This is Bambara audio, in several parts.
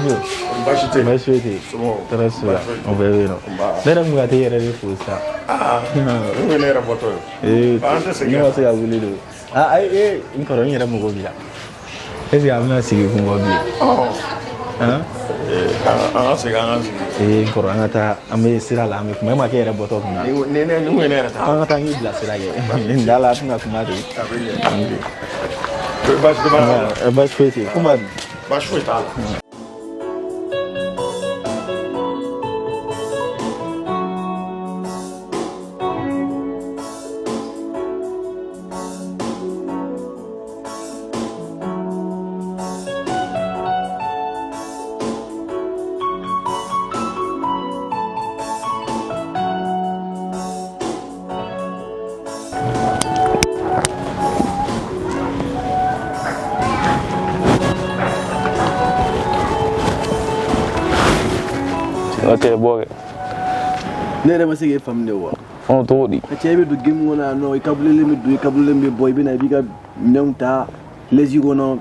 Bonjour. Baasi tɛ yen. Baasi foyi tɛ yen. Somɔgɔw? Tɔɔrɔ si t'u la. Baasi foyi tɛ O bɛɛ bɛ yen nɔ. Nba. Ne yɛrɛ tun ka t'e yɛrɛ de fo sisan. Aa, nin ye ne yɛrɛ bɔtɔ ye. Ee, An tɛ segin ne ma se ka wuli de. Aa, ayi, ee, n kɔrɔ n yɛrɛ mago b'i la. Est ce que a bɛna sigi kun bɔ bilen? Han? An ka segin, an ka sigi. Ee, n kɔrɔ an ka taa, an bɛ sira la, an bɛ kuma. E ma k'e yɛrɛ bɔtɔ kun na. Ni kun ye ne yɛrɛ ta. An ka taa n k'i bila sira kɛ. N da la, a tɛna kuma de. A bɛ ɲɛ. Baasi tɛ baara la. Baasi foyi tɛ yen. Kuma dun? Baasi foyi t'a la. N'o tɛ bɔ kɛ. Ne yɛrɛ ma se k'e faamu de wa. Ɔ, cogo di? Ka cɛ, e bɛ don game kɔnɔ yan nɔ, i kabulen bɛ don, i kabulen bɛ bɔ, i bɛ na, i b'i ka minɛnw ta lɛsi kɔnɔ,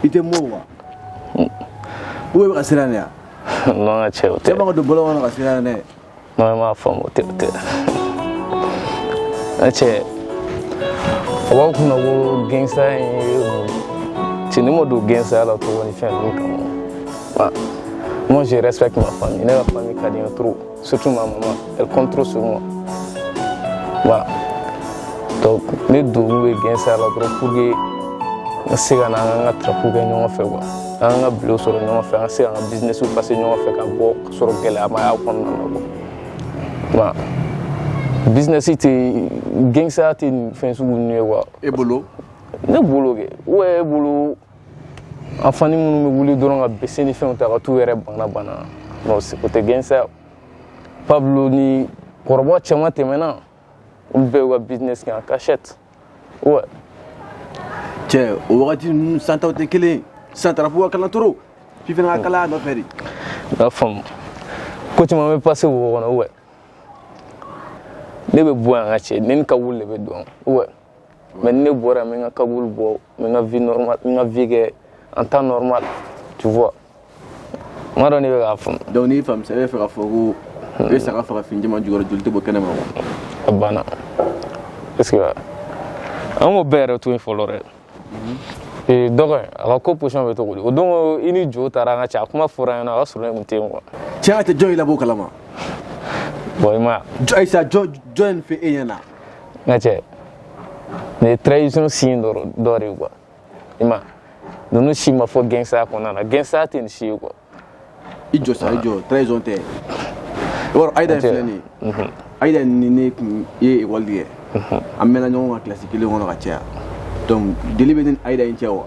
i tɛ mɔ wa? Ou e bɛ ka siran de yan? Non, n ka cɛ, o tɛ. Cɛ man ka don bɔlɔn kɔnɔ ka siran dɛ. Non, i m'a faamu, o tɛ, o tɛ. N ka cɛ, o b'aw kunna ko gangsta in ye mun cɛ, ne ma don gangsta la tɔgɔ ni fɛn ninnu kama. Wa moi, je respecte ma famille. Ne ka famille ka di n ye trop, surtout ma maman, elle compte trop sur moi. Wa donc ne don bɛ gangsta la dɔrɔn pour que n ka se ka na an ka trap kɛ ɲɔgɔn fɛ quoi, an ka bulon sɔrɔ ɲɔgɔn fɛ, an ka se k'an ka business passer ɲɔgɔn fɛ, ka bɔ ka sɔrɔ gɛlɛya ma y'a kɔnɔna na quoi. Wa business tɛ, gangsta tɛ nin fɛn sugu ninnu ye quoi. E bolo? Ne bolo kɛ, ou e bolo, an fani minnu bɛ wuli dɔrɔn ka bese ni fɛnw ta ka t'u yɛrɛ bana bana, non, o tɛ gangsta. Pablo ni kɔrɔbɔ caman tɛmɛna, olu bɛɛ y'u ka business kɛ en cachette, ouais. Cɛ, o wagati ninnu santaw tɛ kelen ye. Sisan trap ka kalan trop, f'i fana ka kala a nɔfɛ de. N y'a faamu, ko caman bɛ passer wo kɔnɔ, ouais. Ne bɛ bɔ yan, ka cɛ, ne ni cagoule de bɛ don, ouais. Mais ni ne bɔra yan, n bɛ n ka cagoule bɔ, n bɛ n ka vie normale, n bɛ n ka vie kɛ en temps normal, tu vois. N m'a dɔn ne bɛ k'a faamu. Donc n'i faamu sisan, e bɛ fɛ k'a fɔ ko i bɛ saga faga fini jɛman jukɔrɔ, joli tɛ bɔ kɛnɛ ma quoi. A banna. Est ce que an k'o bɛɛ yɛrɛ to yen fɔlɔ dɛ. Ee, dɔgɔ, a ka ko position bɛ cogo di? O don i ni jo taara an ka cɛ, a kuma fɔra an ɲɛna, o y'a sɔrɔ ne tun tɛ yen quoi. Cɛ, a tɛ jɔn y'i labɔ o kalama? Bon, i ma Jɔn, ayisa, jɔn jɔn ye nin fɛ e ɲɛna? N ka cɛ, nin ye trahison signe dɔ de ye quoi. I ma ninnu si ma fɔ gangsta kɔnɔna na, gangsta tɛ nin si ye quoi. I jɔ sa, i jɔ, trahison tɛ. I b'a dɔn, Ayida in filɛ nin ye, Ayida ni ne tun ye ekɔli kɛ, an mɛnna ɲɔgɔn kan kilasi kelen kɔnɔ ka caya, donc deli bɛ ne ni Ayida in cɛ wa.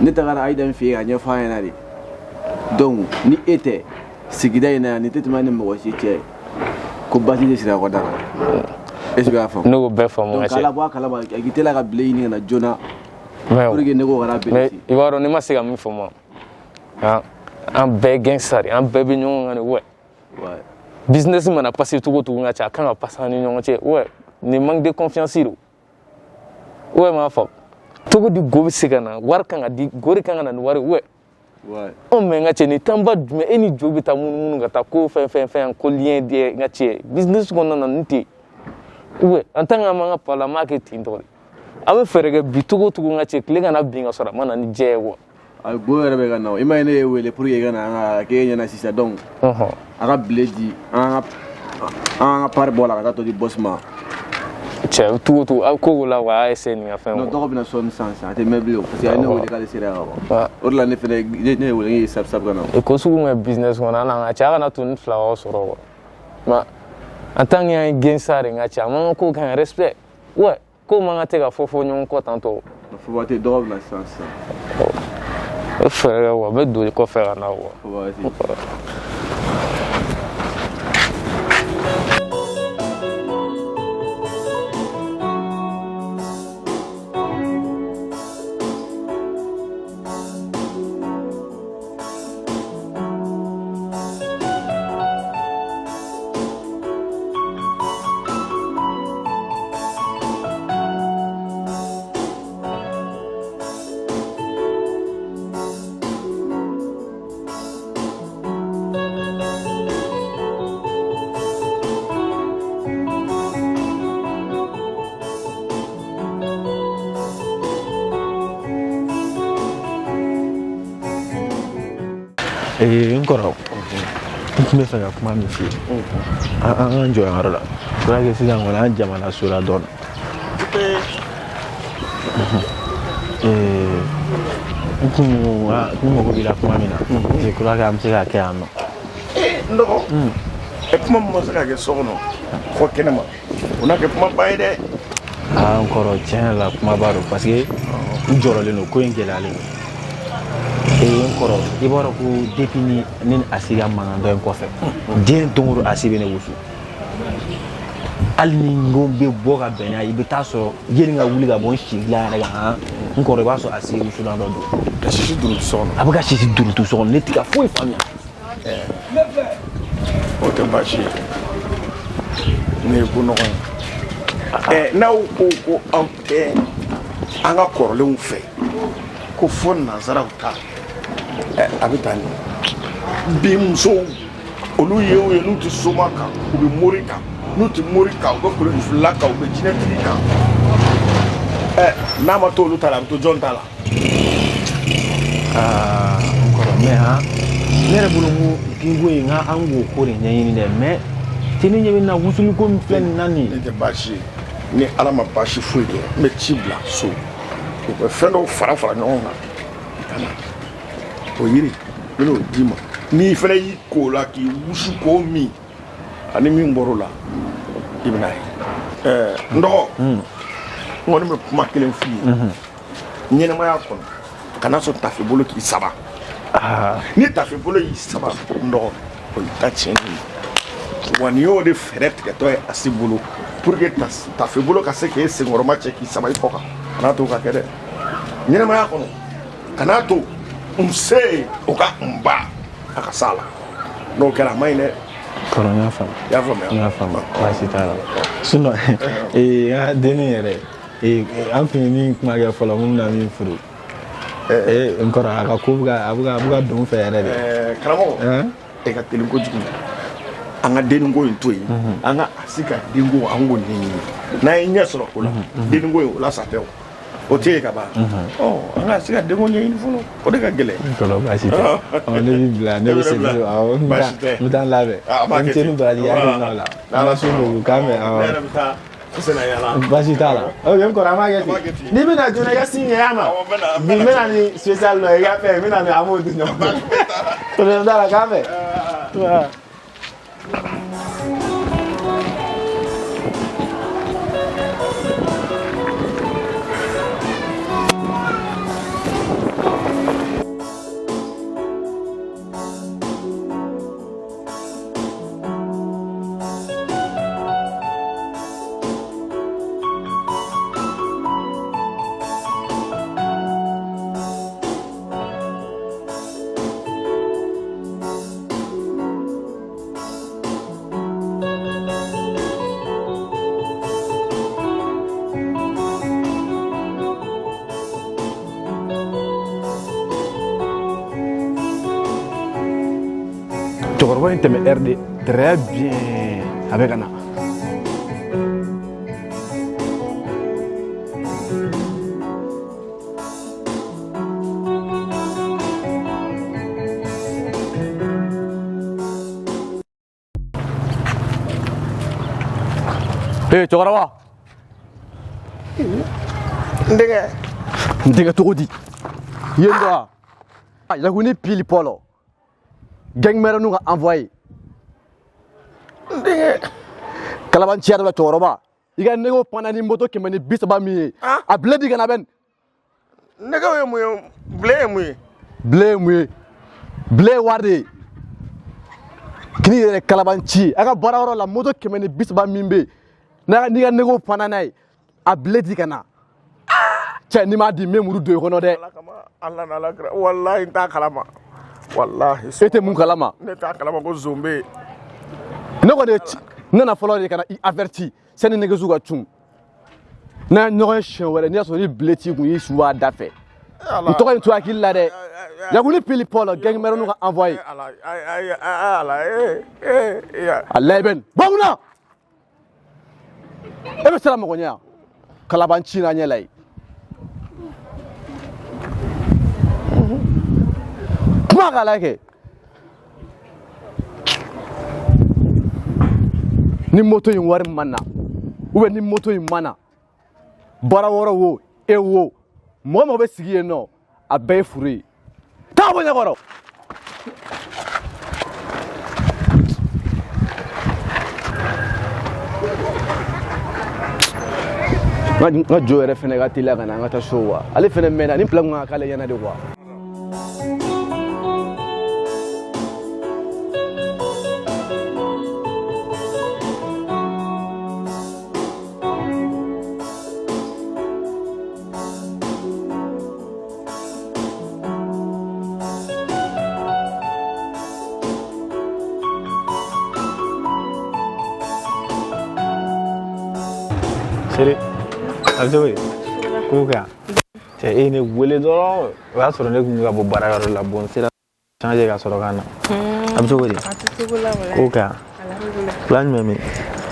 Ne tagara Ayida in fɛ yen ka ɲɛfɔ a ɲɛna de. Donc ni e tɛ sigida in na yan, nin tɛ tɛmɛ ni mɔgɔ si cɛ ko baasi tɛ sira kɔ da la. Est ce que y'a faamu? Ne k'o bɛɛ faamu. Donc N ka k'a cɛ, labɔ a kalama, a k'i teliya ka bile ɲini ka na joona mais pour que ne ko kana mais bɛlɛ. I b'a dɔn, ne ma se ka min faamu, han, an bɛɛ gangsta de, an bɛɛ bɛ ɲɔgɔn kan de, ouais. Ouais. Business mana passer cogo o cogo, n ka cɛ, a kan ka passer an ni ɲɔgɔn cɛ, ouais. Nin manque de confiance don, ouais. M'a faamu cogo di? Go bɛ se ka na, wari kan ka di, go de kan ka na ni wari ye, ouais. Ouais. Ɔ, mais n ka cɛ, nin tanba jumɛn e ni jo bɛ taa munumunu ka taa ko fɛn fɛn fɛn ko lien di? N ka cɛ, business kɔnɔna na nin tɛ, ouais. En tant que an b'an ka parler, an b'a kɛ ten tɔ de, an bɛ fɛɛrɛ kɛ bi cogo o cogo, n ka cɛ, tile kana bin ka sɔrɔ a ma na ni jɛ ye quoi. A go yɛrɛ bɛ ka na o. I ma ye, ne ye wele pour que i ka na an ka k'e ɲɛna sisan. Donc a ka bile di, an ka part bɔ a la ka taa tɔ di boss ma. Cɛ, cogo o cogo, aw ko ko la quoi, a y'a essayer nin ka fɛn Non, quoi. dɔgɔ bɛna sɔɔni sisan sisan, a tɛ mɛn bilen o, parce que a ye ne wele k'ale sera yan ka ban. O de la ne fɛnɛ ne ye wele n ye sabu sabu ka na o. Ko sugu ma business kɔnɔ, an n'an ka cɛ, a kana to ni fila ka sɔrɔ quoi. Mais en tant que an ye gangsta de, n ka cɛ, an m'an ka kow kɛ en respect, ouais. Kow man ka tɛ ka fɔ fɔ ɲɔgɔn kɔ tantɔ. Fo waati, dɔgɔ bɛna sisan sisan. O fɛɛrɛ kɛ quoi, n bɛ don kɔfɛ ka na quoi. Fo waati. Ee n kɔrɔ, n tun bɛ fɛ ka kuma min f'i ye, an k'an jɔ yan yɔrɔ la. Je crois que sisan kɔni an jamana sora dɔɔnin. Ee n kun n mago b'i la kuma min na, je crois que an bɛ se k'a kɛ yan nɔ. Ee n dɔgɔ, ɛ kuma min ma se ka kɛ so kɔnɔ fɔ kɛnɛma, o n'a kɛ kumaba ye dɛ. Aa n kɔrɔ, tiɲɛ yɛrɛ la kumaba don, parce que n jɔrɔlen don, ko in gɛlɛyalen don. Ee n kɔrɔ, i b'a dɔn ko depuis ni ne ni Asi ka mankan dɔ in kɔfɛ, diɲɛ don o don Asi bɛ ne wusu. Hali ni n ko n bɛ bɔ ka bɛn n'a ye, i bɛ taa sɔrɔ yanni ka wuli ka bɔ n si dilan yɛrɛ kan, han n kɔrɔ, i b'a sɔrɔ Asi ye wusulan dɔ don. Ka sisi durutu so kɔnɔ. A bɛ ka sisi durutu so kɔnɔ, ne tɛ ka foyi faamuya. O tɛ baasi ye, ne ye ko nɔgɔ ye. Ɛ n'aw ko ko aw tɛ an ka kɔrɔlenw fɛ, ko fo nanzaraw ta, ɛ a bɛ taa ni bi musow olu ye o ye, n'u tɛ soma kan, u bɛ mori kan, n'u tɛ mori kan, u bɛ kolonifilila kan, u bɛ jinɛtigi kan. Ɛ n'a ma to olu ta la, a bɛ to jɔn ta la? Aa n kɔrɔ, mais han ne yɛrɛ bolo n ko binko in, n ka an k'o ko de ɲɛɲini dɛ, mais te ne ɲɛ bɛ na wusuli ko min filɛ nin na nin ye. Ne tɛ baasi ye, ni Ala ma baasi foyi kɛ, n bɛ ci bila so, u bɛ fɛn dɔw fara fara ɲɔgɔn kan ka na o yiri, n bɛn'o d'i ma. N'i fana y'i ko o la k'i wusu k'o min, ani min bɔr'o la, i bɛna ye. Ɛɛ n dɔgɔ, n kɔni bɛ kuma kelen f'i ye ɲɛnɛmaya kɔnɔ: kana sɔn tafe bolo k'i saba. Ni tafe bolo y'i saba, n dɔgɔ, o y'i ta tiɲɛni ye. Wa nin y'o de fɛɛrɛ tigɛtɔ ye Asi bolo pour que tafe bolo ka se k'e senkɔrɔma cɛ k'i saba i kɔ kan. Kan'a to o ka kɛ dɛ. Ɲɛnɛmaya kɔnɔ, kan'a to n se o ka n ba a ka s'a la. N'o kɛra, a man ɲi dɛ. Kɔrɔ, n y'a faamu. I y'a faamuya? N y'a faamu, baasi t'a la. Sinon ee n ka dennin yɛrɛ, ee an tun ye min kuma kɛ fɔlɔ, mun bɛna min furu, ee n kɔrɔ, a ka ko bɛ ka a bɛ ka a bɛ ka don n fɛ yɛrɛ de. Ɛɛ karamɔgɔ, e ka teli kojugu. An ka denninko in to yen, an ka Asi ka denko, an k'o ɲɛɲini. N'an ye ɲɛ sɔrɔ o la, denninko in o la sa tɛ, o o tɛ yen ka ban. Ɔ an ka Asi ka denko ɲɛɲini fɔlɔ, o de ka gɛlɛn. Kɔrɔ, baasi tɛ. Ɔ ne b'i bila, ne bɛ segin. Awɔ, n bɛ taa n bɛ taa n labɛn. N tɛ ni baraji hakilinaw la. Ala su k'an bɛn. Awɔ, ne yɛrɛ bɛ taa senna yaala. Baasi t'a la. Ok n kɔrɔ, an b'a kɛ ten. N'i bɛna joona, i ka sin kɛ ma. Bi n bɛna ni spécial dɔ ye i ka fɛn, n bɛna ni an b'o dun ɲɔgɔn fɛ. Problème t'a la, k'an bɛn. Cɛkɔrɔba in tɛmɛ heure de très bien, a bɛ ka na. Ee cɛkɔrɔba. N denkɛ. N denkɛ cogo di? I ye n dɔn wa? Yakuni pili pɔlɔ, gang mɛrɛ n'u ka envoyé. N denkɛ. Kalabanciya dɔ la cɛkɔrɔba, i ka nɛgɛw panna ni moto 130 min ye, a bile di ka na bɛn. Nɛgɛw ye mun ye? Bile ye mun ye? Bile ye mun ye? Bile ye wari de ye. Kini yɛrɛ kalabanci, a ka baarayɔrɔ la, moto 130 min bɛ yen, n'i ka nɛgɛw panna n'a ye, a bile di ka na. Cɛ, n'i m'a di, n bɛ muru don i kɔnɔ dɛ. Ala kama, Ala n'Ala kira, walahi n t'a kalama, walahi. E tɛ mun kalama? Ne t'a kalama ko zon bɛ yen. Ne kɔni ye ci, n nana fɔlɔ de ka na i averti sani nɛgɛso ka cun. N'a ye ɲɔgɔn ye siɲɛ wɛrɛ, n'i y'a sɔrɔ ni bile t'i kun, i su b'a da fɛ. N tɔgɔ in to hakili la dɛ. Yakuni pili pɔlɔ, gang mɛrɛ n'u ka envoyé. Ala ala ee ee. A layɛ bɛ nin bɔ n kunna. E bɛ siran mɔgɔ ɲɛ yan? Kalabanci n'a ɲɛ la ye. Kuma k'a la kɛ. Ni moto in wari ma na ou bien ni moto in ma na, baara wɛrɛ wo, e wo, mɔgɔ mɔgɔ bɛ sigi yen nɔ, a bɛɛ ye furu ye. Taa bɔ ɲɛkɔrɔ. N ka jo yɛrɛ fɛnɛ ka teliya ka na an ka taa so wa. Ale fɛnɛ mɛnna ni plan kun kan ka k'ale ɲɛna de quoi. Seri, a bɛ cogo di? Ko kɛ cɛ, e ye ne wele dɔrɔn, o y'a sɔrɔ ne tun bɛ ka bɔ baarayɔrɔ la. Bon, n sera changer ka sɔrɔ ka na. A bɛ cogo di? A tɛ cogo la walayi. Ko kɛ. Alhamdulilayi. Plan jumɛn bɛ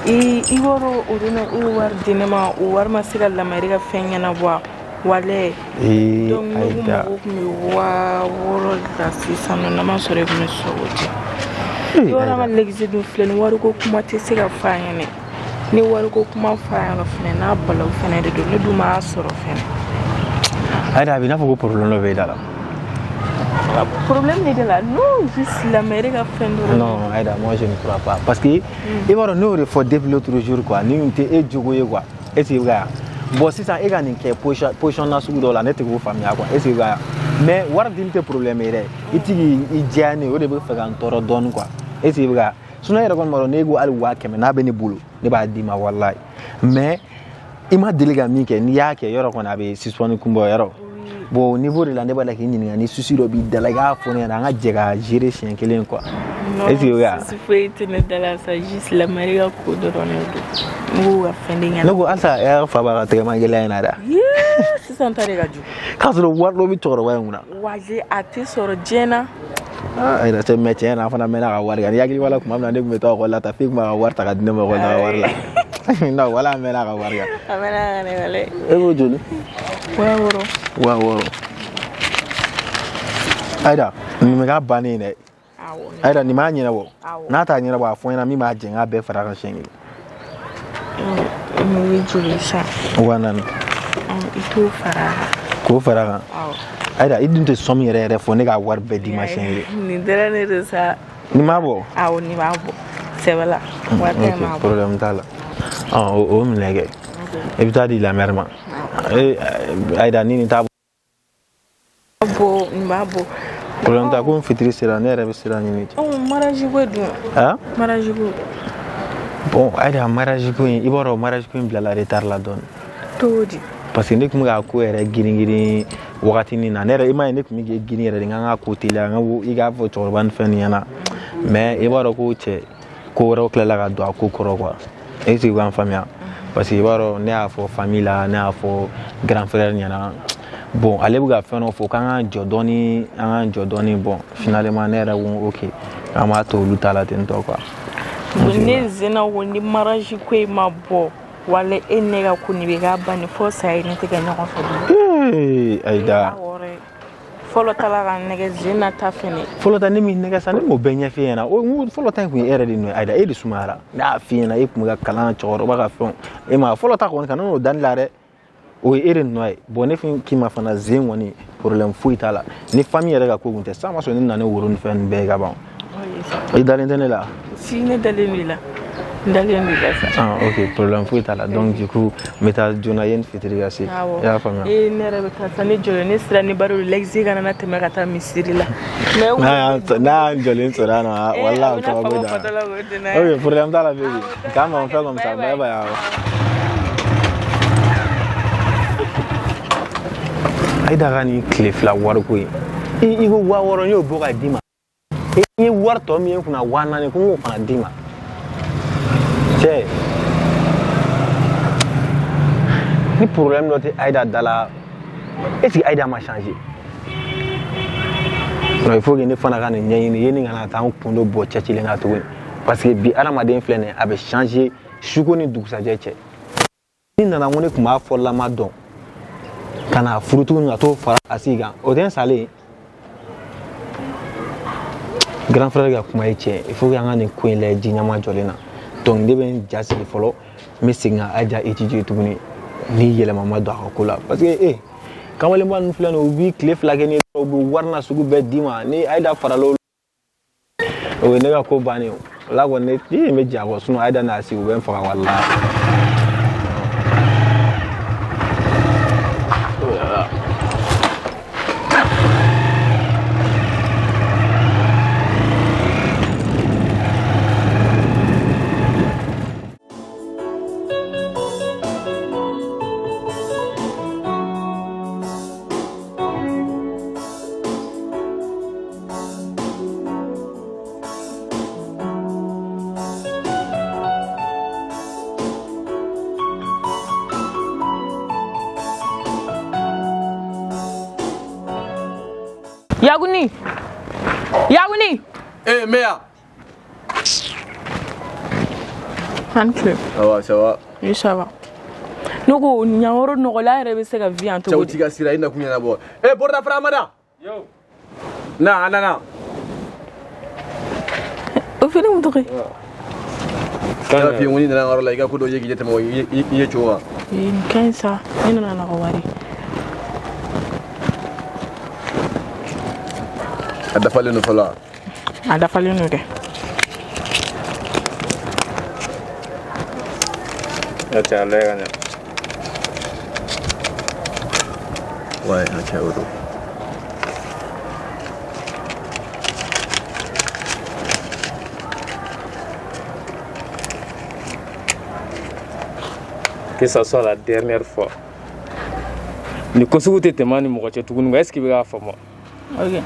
yen? I b'a dɔn, o don na e ye wari di ne ma, o wari ma se ka Lamɛri ka fɛn ɲɛnabɔ walayi. Ee. Donc ne kun Ayida. mago kun bɛ 6000 de la sisan nɔ, n'a ma sɔrɔ e kun bɛ sɔn o di. I b'a dɔn, an ka lɛgisi dun filɛ nin, wariko kuma tɛ se ka f'a ɲɛnɛ. Ni wariko kuma f'a ɲɛna fɛnɛ, n'a balawu fɛnɛ de don, ne dun m'a sɔrɔ fɛnɛ. Ayida, a bɛ i n'a fɔ ko problème dɔ bɛ e da la. Problème de la, non, juste Lamɛri ka fɛn dɔrɔn. Non, Aïda, moi je ne crois pas. Parce que, i b'a dɔn, ne y'o de fɔ depuis l'autre jour quoi. Ni tun tɛ e jogo ye quoi. Est ce que i bɛ ka bon sisan e ka nin kɛ position na sugu dɔw la, ne tɛ k'o faamuya quoi. Est ce que i bɛ ka mais wari dili tɛ problème ye dɛ. I ti k'i diya ne ye, o de bɛ fɛ ka n tɔɔrɔ dɔɔni quoi. Est ce que i bɛ ka sinon e yɛrɛ kɔni b'a dɔn, n'e ko hali 100 000 n'a bɛ ne bolo, ne b'a d'i ma walayi. Mais i ma deli ka min kɛ, n'i y'a kɛ yɔrɔ kɔni, a bɛ suspendre kun bɔ yɔrɔ. Bon, au niveau de la, ne b'a la k'i ɲininka ni souci dɔ b'i da la, i k'a fɔ ne ɲɛna, an ka jɛ ka gérer siɲɛ kelen quoi. Non, Est-ce que o y'a souci foyi tɛ ne da la sa, juste Lamɛri ka ko dɔrɔn de don. N k'u ka fɛn de Ne ɲɛnabɔ. ko halisa e y'a fa b'a ka tɛgɛma gɛlɛya in na dɛ. Yee, sisan ta de ka jugu. K'a sɔrɔ wari dɔ bɛ cɛkɔrɔba in kunna. Waje a tɛ sɔrɔ diɲɛ na. Ah, Ayida cɛ, mais tiɲɛ na, an fana mɛnna ka wari kan. Ni hakili b'a la, tuma min na ne tun bɛ taa ekɔli la ta, f'e tun b'a ka wari ta ka di ne ma ekɔli la wari la. Non, wala an mɛnna ka wari kan. A mɛnna ka ne wale. E ko joli? 6000. 6000. Ayida, nin bɛ k'a bannen ye dɛ. Awɔ. Ayida, nin b'a ɲɛnabɔ. Awɔ. N'a t'a ɲɛnabɔ, a fɔ n ɲɛna min b'a jɛ, n k'a bɛɛ fara a kan siɲɛ kelen. Nin ye joli sa? 4000. I t'o fara a kan. K'o fara a kan. Awɔ. Ayida, i dun tɛ sɔn min yɛrɛ yɛrɛ fɔ, ne k'a wari bɛɛ d'i ma siɲɛ kelen. Nin dɔrɔn de don sa. Nin m'a bɔ. Awɔ, nin b'a bɔ. Sɛbɛ la. Wari tɛ Ok, m'a bɔ. problème t'a la. Ɔn, o minɛ kɛ. I bɛ taa di la mère ma. Ee Ayida, ni nin t'a bɔ. Bɔ, nin b'a bɔ. Problème t'a, ko fitiri sera, ne yɛrɛ bɛ sira ɲini. Ɔ, mariage ko dun? Han? Mariage ko. Bon, Ayida, mariage ko in, i b'a dɔn, mariage ko in bilala retard la dɔɔni. Cogo di? Parce que ne tun bɛ k'a ko yɛrɛ girin girin wagatinin na. Ne yɛrɛ, i m'a ye, ne tun bɛ k'e girin yɛrɛ de, n k'an ka ko teliya, n ka i k'a fɔ cɛkɔrɔba ni fɛn nin ɲɛna. Mais i b'a dɔn ko cɛ ko wɛrɛw tilala ka don a ko kɔrɔ quoi. Est ce que i b'an faamuya? Parce que i b'a dɔn, ne y'a fɔ famille la, ne y'a fɔ grand frère ɲɛna. Bon, ale bɛ ka fɛn dɔ fɔ k'an k'an jɔ dɔɔni, an k'an jɔ dɔɔni. Bon, finalement ne yɛrɛ ko ok, an b'a to olu ta la ten tɔ quoi. Ne zena ko ni mariage ko in ma bɔ wala e ne ka ko nin bɛ k'a banni fo saya ye, ne tɛ kɛ ɲɔgɔn fɛ bilen. Ee Ayida. Fɔlɔ ta la ka nɛgɛ, zena ta fɛnɛ. Fɔlɔ ta, ne min nɛgɛ sa, ne m'o bɛɛ ɲɛf'e ɲɛna. O n ko fɔlɔ ta in kun ye e yɛrɛ de nɔ ye Ayida, e de sumayara. Ne y'a f'i ɲɛna, e kun bɛ ka kalan, cɛkɔrɔba ka fɛnw e ma. Fɔlɔ ta kɔni, kana n'o da ne la dɛ, o ye e de nɔ ye. Bon, ne fin k'i ma fana, zen kɔni problème foyi t'a la. Ni famille yɛrɛ ka ko kun tɛ san ma sɔrɔ, ne nana ni woro ni fɛn ninnu bɛɛ ye ka ban. I dalen tɛ ne la? Si, ne dalen b'i la, n dalen b'i la sa. Ah ok, problème foyi t'a la. Donc du coup n bɛ taa joona yanni fitiri ka se. Awɔ. I y'a faamuya? Ee, ne yɛrɛ bɛ taa sa, ne jɔlen, ne sira ni baro lɛgisi kana na tɛmɛ ka taa misiri la. N'a y'an jɔlen sɔrɔ yan nɔ, walahi o kabako da. Ok, problème t'a la baby, k'an bɛn, on fait comme ça. Bye bye. Awɔ. Ayida ka nin tile fila wariko ye, i ko 6000, n y'o bɔ ka d'i ma. I ye wari tɔ min ye n kunna, 4000, ko n k'o fana d'i ma. Cɛ, ni problème dɔ tɛ Ayida da la, est ce que Ayida ma changer? Non, il faut que ne fana ka nin ɲɛɲini yanni ka na taa n kun dɔ bɔ cɛcilen na tuguni, parce que bi hadamaden filɛ nin ye, a bɛ changer suko ni dugusajɛ cɛ. Ni nana ko ne tun b'a fɔlama dɔn ka na furu tuguni ka t'o fara a sigi kan, o tɛ n salen ye. Grand frère ka kuma ye tiɲɛ, il faut que an ka nin ko in lajɛ ji ɲɛma jɔlen na. Donc ne bɛ n ja sigi fɔlɔ, n bɛ segin ka Ayida étudier tuguni ni yɛlɛma ma don a ka ko la, parce que kamalenba ninnu filɛ nin ye, u b'i tile 2 kɛ ni u bɛ wari na sugu bɛɛ d'i ma. Ni Ayida farala olu, o ye ne ka ko bannen ye. O la kɔni ne bɛ jɛ a kɔ, sinon Ayida n'a sigi u bɛ n faga walahi. Yaguni! Yaguni! Eh, Meya! An tile. Ça va, ça va. Oui, ça va. Ne ko ɲanyɔrɔ nɔgɔla yɛrɛ bɛ se ka vi yan cogo di? Cɛw t'i ka sira, i nakun ɲɛnabɔ. Eh, Borda Faramada! Yo! Na, a nana. O fɛnɛ mun tɔgɔ ye? Ne b'a f'i ye ko n'i nana n ka yɔrɔ la, i ka ko dɔ ye k'i tɛmɛ i ye cogo kan. Ee, nin ka ɲi sa. Ne nana n'a ka wari. A dafalen don fɔlɔ. A dafalen don kɛ. Ne cɛ a lajɛ ka ɲɛ. Ouais, a cɛ o don. Que ça soit la dernière fois. Ni ko sugu tɛ tɛmɛ an ni mɔgɔ cɛ tuguni, est-ce que i bɛ k'a faamu? Ok.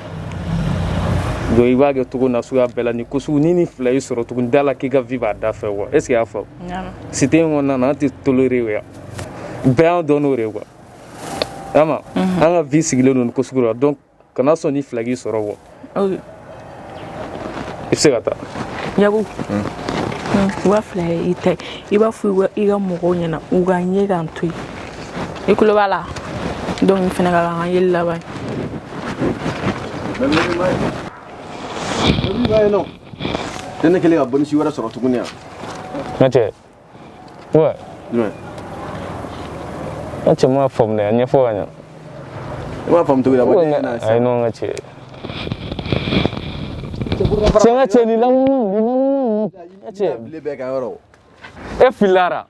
Donc i b'a kɛ cogo na suguya bɛɛ la, ni ko sugu ni fila y'i sɔrɔ tuguni, da la k'i ka vie b'a da fɛ quoi. Est-ce que i y'a faamu? Cité in kɔnɔna na, an tɛ tolérer yan. Bɛɛ y'an dɔn n'o de ye quoi. Ama, an ka vie sigilen don ni ko sugu la, donc kana sɔn ni fila k'i sɔrɔ quoi. Ok. I bɛ se ka taa. Yaku. 2000 ye i ta ye. I b'a fɔ i ka mɔgɔw ɲɛna u ka ɲɛ k'an to yen. I tulo b'a la. Donc n fana ka kan ka yeli laban. Ne kɛlen ka bonus wɛrɛ sɔrɔ tuguni yan. N cɛ. Ouais. Jumɛn? N cɛ m'a faamu dɛ, a ɲɛfɔ ka ɲɛ. I b'a faamu cogo di? A ma den na sisan. Ayi non, n ka cɛ. Cɛ, n ka cɛ nin lamunu n ka cɛ. Bile bɛɛ kan yɔrɔ. E fililara.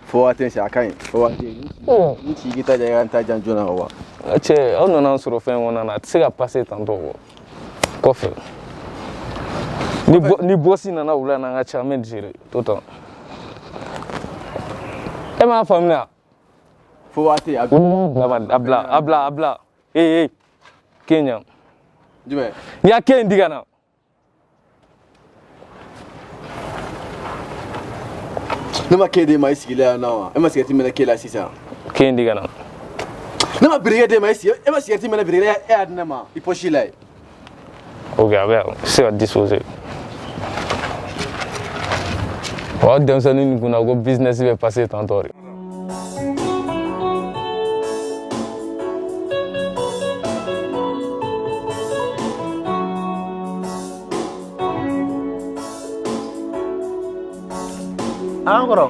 Fo waati a ka ɲi. Fo waati. N ci k'i ta jan, i ka n ta jan joona wa. N ka cɛ, aw nana n sɔrɔ fɛn kɔnɔna na, a tɛ se ka passer tantɔ quoi. Kɔfɛ. Ni bosi nana wula na, n ka cɛ, an bɛ gérer tout temps. E m'a faamuya? Fo waati a. A bila, a bila, a bila. Ee, Kenya. Jumɛn? N'i y'a kɛ in di ka na. Ne ma kɛ d'e ma i sigilen yan nɔ wa? E ma sigɛriti minɛ k'e la sisan? Kɛ in di ka na. Ne ma birikɛ d'e ma i sigi, e ma sigɛriti minɛ birikɛ e y'a di ne ma i poche la yen. Ok, a bɛ yan, i bɛ se ka disposer. O denmisɛnnin nin kunna ko business bɛ passer tantɔ de. An kɔrɔ.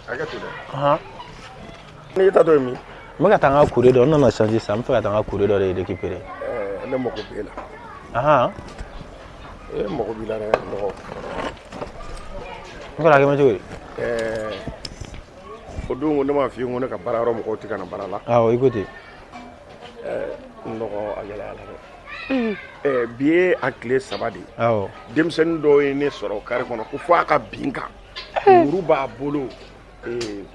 Hakɛ to dɛ. N'i ta dɔ ye min? N bɛ ka taa n ka kure dɔ, n nana changer sisan, n bɛ fɛ ka taa n ka kure dɔ de récupérer. Ne mago b'e la. Ahan. E mago b'i la dɛ, nɔgɔ. N kɔrɔ, a kɛ bɛ cogo di? O don ko ne m'a f'i ye ko ne ka baara yɔrɔ mɔgɔw tɛ ka na baara la. Awɔ, i ko ten. Nɔgɔ, a gɛlɛyara dɛ. Bi ye a tile 3 de ye. Awɔ. Denmisɛnnin dɔw ye ne sɔrɔ kare kɔnɔ ko fo a ka bin kan. Muru b'a bolo.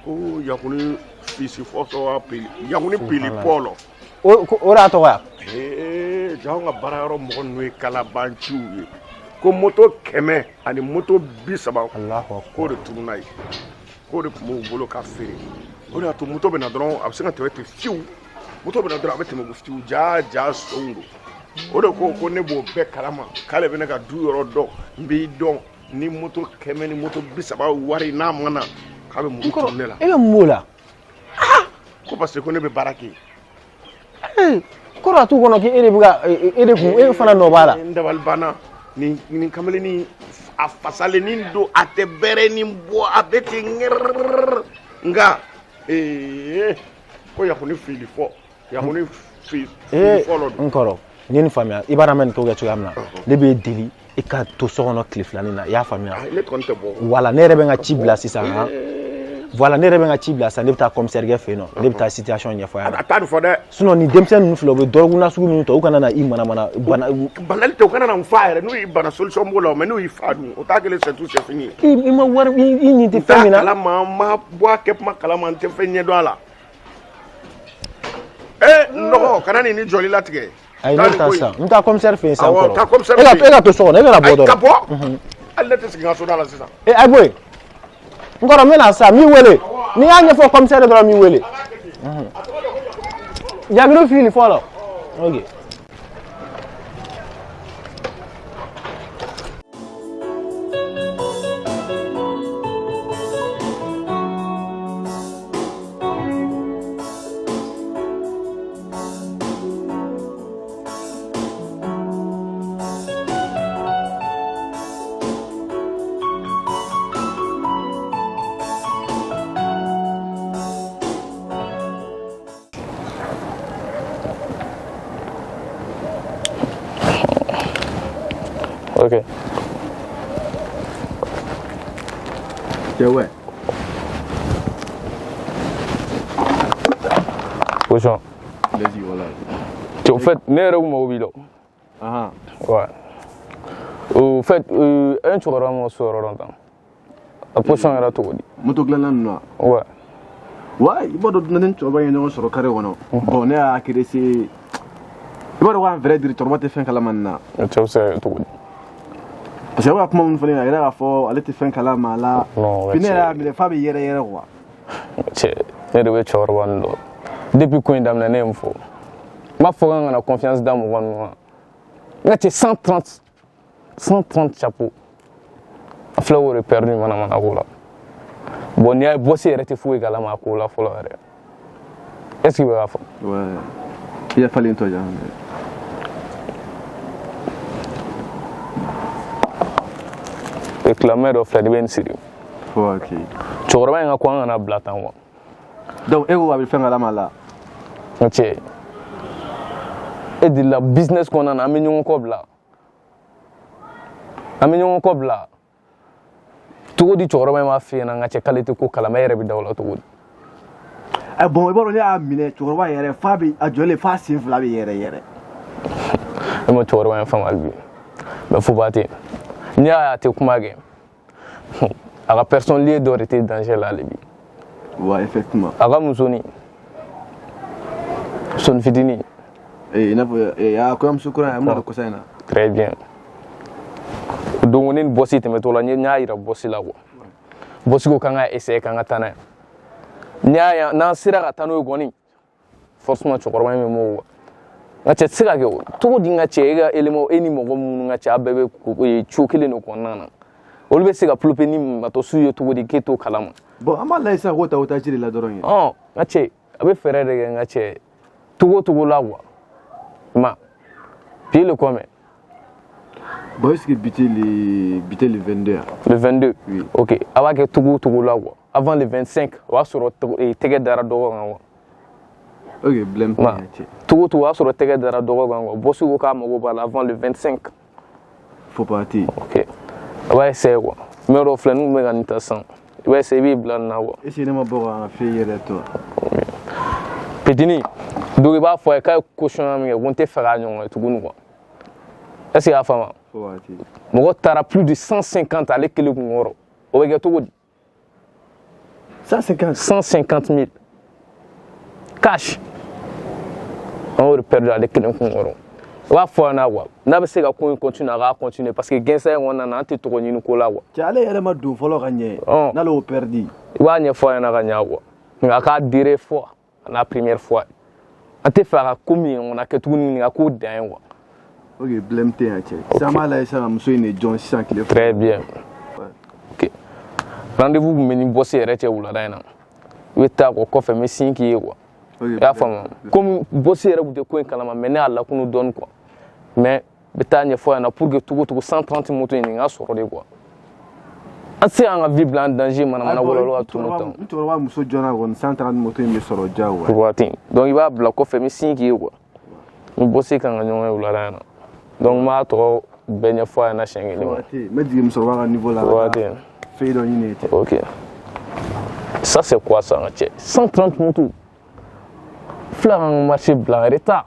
Ko Yakuni fisi fɔsɔ pili Yakuni pili pɔlɔ. O de y'a tɔgɔ ye? Ja anw ka baara yɔrɔ mɔgɔ ninnu ye kalabanciw ye. Ko moto 100 ani moto 30. Alahu akbar. K'o de tununna yen. K'o de tun b'u bolo ka feere. O de y'a to moto bɛ na dɔrɔn a bɛ se ka tɛmɛ ten fiyewu. Moto bɛ na dɔrɔn a bɛ tɛmɛ fiyewu, ja ja sonw don. O de ko ko ne b'o bɛɛ kalama k'ale bɛ ne ka du yɔrɔ dɔn, n b'i dɔn ni moto 100 ni moto 30 wari n'a ma na k'a bɛ muru turu ne la. E bɛ mun b'o la? Ko parce que ko ne bɛ baara kɛ yen. Kɔrɔ a t'u kɔnɔ k'e de bɛ ka e de kun e fana nɔ b'a la. N dabali banna. Nin kamalennin a fasalennin don, a tɛ bɛrɛnin bɔ, a bɛ ten ŋɛrɛrɛrɛ. Nka ko yakuni fili fɔ, yakuni fili fɔlɔ don. N kɔrɔ, n ye nin faamuya. I b'a dɔn an bɛ nin ko kɛ cogoya min na, ne b'e deli i ka to so kɔnɔ tile filanin na, i y'a faamuya? Ne kɔni tɛ bɔ. Voilà, ne yɛrɛ bɛ n ka ci bila sisan. Voilà, ne yɛrɛ bɛ n ka ci bila sisan, ne bɛ taa commissaire kɛ fɛ yen nɔ, ne bɛ taa situation ɲɛfɔ a ɲɛna. A t'a nin fɔ dɛ. Sinon nin denmisɛnnin ninnu filɛ, u bɛ dɔrɔgu nasugu minnu ta, u kana na i manamana bana. Banali tɛ, u kana na n fa yɛrɛ, n'u y'i bana solution b'o la, mais n'u y'i fa dun, o t'a kelen, c'est tout, c'est fini. I ma wari, i nin tɛ fɛn min na. N t'a kalama, n ma bɔ a kɛ kuma kalama, n tɛ fɛn ɲɛdɔn a la. N dɔgɔ, kana nin ni jɔli latigɛ. Ayi, ne bɛ taa sisan, n bɛ taa commissaire fɛ yen sisan. Awɔ, taa commissaire fɛ yen. E ka to so kɔnɔ, e kana bɔ dɔrɔn. Ka bɔ? Hali ne tɛ sigi n ka soda la sisan. Ayi bɔ yen. N kɔrɔ, n bɛ na sisan, n b'i wele. N'i y'a ɲɛfɔ commissaire dɔrɔn, n b'i wele. Jaabilu fili fɔlɔ. Ok. Ok. Ouais. Bonjour. Vas-y, voilà. Au fait, ne yɛrɛ kun mago b'i la. Ah. Ouais. Au fait, un cɛkɔrɔba min ka so yɔrɔ dɔn tan. A position yɛrɛ cogo di? Moto dilanna ninnu wa? Ouais. Ouais, i b'a dɔn ne ni cɛkɔrɔba in ye ɲɔgɔn sɔrɔ carré kɔnɔ. Bon, ne y'a agressé. I b'a dɔn ko en vrai dire cɛkɔrɔba tɛ fɛn kalama nin na. Cɛ bɛ se ka kɛ cogo di? Parce que a bɛ ka kuma minnu fɔ ne ɲɛna, a yɛrɛ k'a fɔ ale tɛ fɛn kalama a la. Non, puis ne yɛrɛ y'a minɛ f'a bɛ yɛrɛ yɛrɛ quoi. Cɛ, ne de bɛ cɛkɔrɔba nin dɔn. Depuis ko in daminɛ, ne ye mun fɔ? N b'a fɔ k'an kana confiance da mɔgɔ ninnu ma. N ka cɛ 130 chapeau. A filɛ k'o de perdu manamana ko la. Bon, n'i y'a ye boss yɛrɛ tɛ foyi kalama a ko la fɔlɔ yɛrɛ. Est-ce que i bɛ k'a fɔ? Ouais. I ya falen tɔ jan. Réclameur dɔ filɛ, ne bɛ nin siri. Ok. Cɛkɔrɔba in ka ko an kana bila tan quoi. Donc e ko a bɛ fɛn kalama la. N cɛ, e delila business kɔnɔna na, an bɛ ɲɔgɔn kɔ bila. An bɛ ɲɔgɔn kɔ bila. Cogo di cɛkɔrɔba in b'a f'i ɲɛna n ka cɛ k'ale tɛ ko kalama, e yɛrɛ bɛ da o la cogo di? Bon, i b'a dɔn ne y'a minɛ cɛkɔrɔba yɛrɛ f'a bɛ a jɔlen f'a sen fila bɛ yɛrɛ yɛrɛ. Ne ma cɛkɔrɔba in faamu hali bi. Mais foba tɛ. N'i y'a ye a tɛ kuma kɛ, a ka personne liée dɔ de tɛ danger la hali bi. Ouais, effectivement. A ka musonin, musonin fitinin. I n'a fɔ a kɔɲɔmuso kura in, a bɛna don kɔsa in na. Très bien. Donc ne ni boss tɛmɛtɔ la, n y'a yira boss la quoi. Boss ko k'an ka essayer k'an ka taa n'a ye. N'i y'a ye n'an sera ka taa n'o ye kɔni, forcément cɛkɔrɔba in bɛ m'o quoi. N ka cɛ tɛ se ka kɛ o. Cogo di n ka cɛ, e ka élément, e ni mɔgɔ minnu ka cɛ, a bɛɛ bɛ co kelen de kɔnɔna na. Olu bɛ se ka ploper ni matɔsu ye cogo di k'e t'o kalama? Bon, an b'a lajɛ sisan k'o ta otage de la dɔrɔn ye. Ɔn, n ka cɛ, a bɛ fɛɛrɛ de kɛ n ka cɛ. Togo togo la quoi. Ma. Puis le combien? Bon, est-ce que bi tɛ le 22? Le 22? Oui. Ok, a b'a kɛ togo togo la quoi. Avant le 25, o y'a sɔrɔ tɛgɛ dara dɔgɔ kan quoi. Ok, blème. Ma. Togo togo, o y'a sɔrɔ tɛgɛ dara dɔgɔ kan quoi. Boss ko k'a mago b'a la avant le 25. Faut partir. Ok. A b'a essayer quoi. Mais dɔ filɛ, n'u bɛ ka nin ta sisan. I b'a essayer, i b'i bila nin na quoi. Est-ce que ne ma bɔ ka fɛ yɛrɛ tɔ? Petini, donc i b'a fɔ a ye k'a ye caution min kɛ, ko n tɛ fɛ k'a ɲɔgɔn ye tuguni quoi. Est-ce que i y'a faamu? Mɔgɔ taara plus de 150 ale kelen kun kɔrɔ. O bɛ kɛ cogo di? 150? 150 000. Cash. An y'o de perdu ale kelen kun kɔrɔ. I b'a fɔ a ɲɛna quoi. N'a bɛ se ka ko in continuer, a k'a continuer parce que gɛnsa in kɔnɔna na, an tɛ tɔgɔ ɲini ko la quoi. Cɛ, ale yɛrɛ ma don fɔlɔ ka ɲɛ. N'ale y'o perdu. I b'a ɲɛfɔ a ɲɛna ka ɲɛ quoi. Nka a k'a dire fois, a n'a première fois. An tɛ fɛ a ka ko min ɲɔgɔnna kɛ tuguni, a k'o dan ye quoi. Ok, blème tɛ yan cɛ. Sisan an b'a lajɛ sisan ka muso in de jɔn sisan tile fila. Très bien. Ok. Rendez-vous kun bɛ ni boss yɛrɛ cɛ wulada in na. I bɛ taa o kɔfɛ n bɛ signe k'i ye quoi. I y'a faamu, komi bosi yɛrɛ tun tɛ ko in kalama, mais ne y'a lakunu dɔɔni quoi. Mais n bɛ taa ɲɛfɔ a ɲɛna pour que togo togo 130 moto in nin ka sɔrɔ de quoi. An tɛ se k'an ka vie bila en danger manamana ko la, olu ka tunu tan. Ni cɛkɔrɔba muso joona kɔni, 130 moto in bɛ sɔrɔ diyagoya. Waati donc i b'a bila kɔfɛ, n bɛ signe k'i ye quoi. Ni bosi kan ka ɲɔgɔn ye wulada in na, donc n b'a tɔgɔ bɛɛ ɲɛfɔ a ɲɛna siɲɛ kelen. Waati n bɛ jigin musokɔrɔba ka niveau la. Waati. Fɛn dɔ ɲini ten. Ok, ça c'est quoi ça, n ka cɛ? 130 moto fila k'an ka marché bila en retard.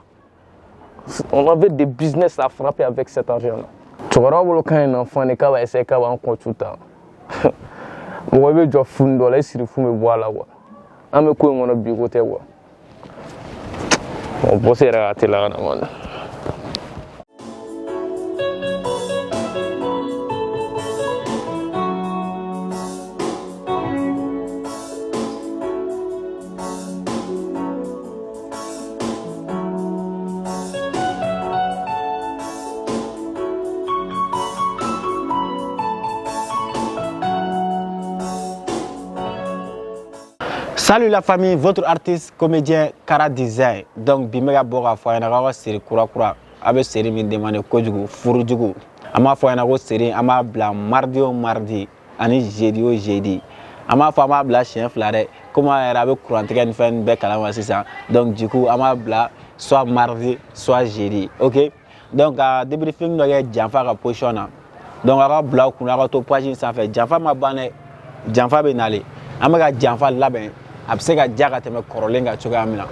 On avait des business à frapper avec cet argent là. Cɛkɔrɔba bolo kan ye n'enfant de k'a b'a essayer k'a b'an kɔntu ta. Mɔgɔ i bɛ jɔ funu dɔ la, i siri fun bɛ bɔ a la quoi. An bɛ ko in kɔnɔ bi ko tɛ quoi. Bon, bosi yɛrɛ ka teliya ka na kɔni. Salut la famille, votre artiste comédien Kara Design. Donc bi n bɛ ka bɔ k'a fɔ a ɲɛna k'aw ka série kura kura, a bɛ série min demandé kojugu, furujugu. An b'a fɔ a ɲɛna ko série an b'a bila mardi o mardi ani jeudi o jeudi. An b'a fɔ an b'a bila siɲɛ fila dɛ, komi an yɛrɛ a bɛ kurantigɛ ni fɛn bɛɛ kalama sisan. Donc du coup an b'a bila soit mardi soit jeudi. Ok, donc ka débriefing dɔ kɛ janfa ka position na. Donc aw ka bila aw kunna, aw ka to page in sanfɛ. Janfa ma ban dɛ, janfa bɛ nalen. An bɛ ka janfa labɛn, a bɛ se ka diya ka tɛmɛ kɔrɔlen kan cogoya min na.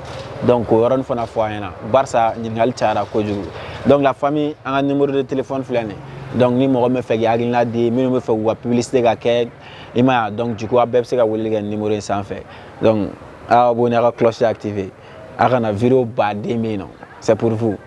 Donc k'o yɔrɔnin fana fɔ an ɲɛna, barisa ɲininkali cayara kojugu. Donc la famille, an ka numéro de téléphone filɛ nin ye. Donc ni mɔgɔ min bɛ fɛ k'i hakilina di, minnu bɛ fɛ k'u ka publicité ka kɛ, i m'a ye, donc du coup aw bɛɛ bɛ se ka weleli kɛ numéro in sanfɛ. Donc aw abonné, aw ka cloche activé, aw kana vidéo baden bɛ yen nɔ, c'est pour vous.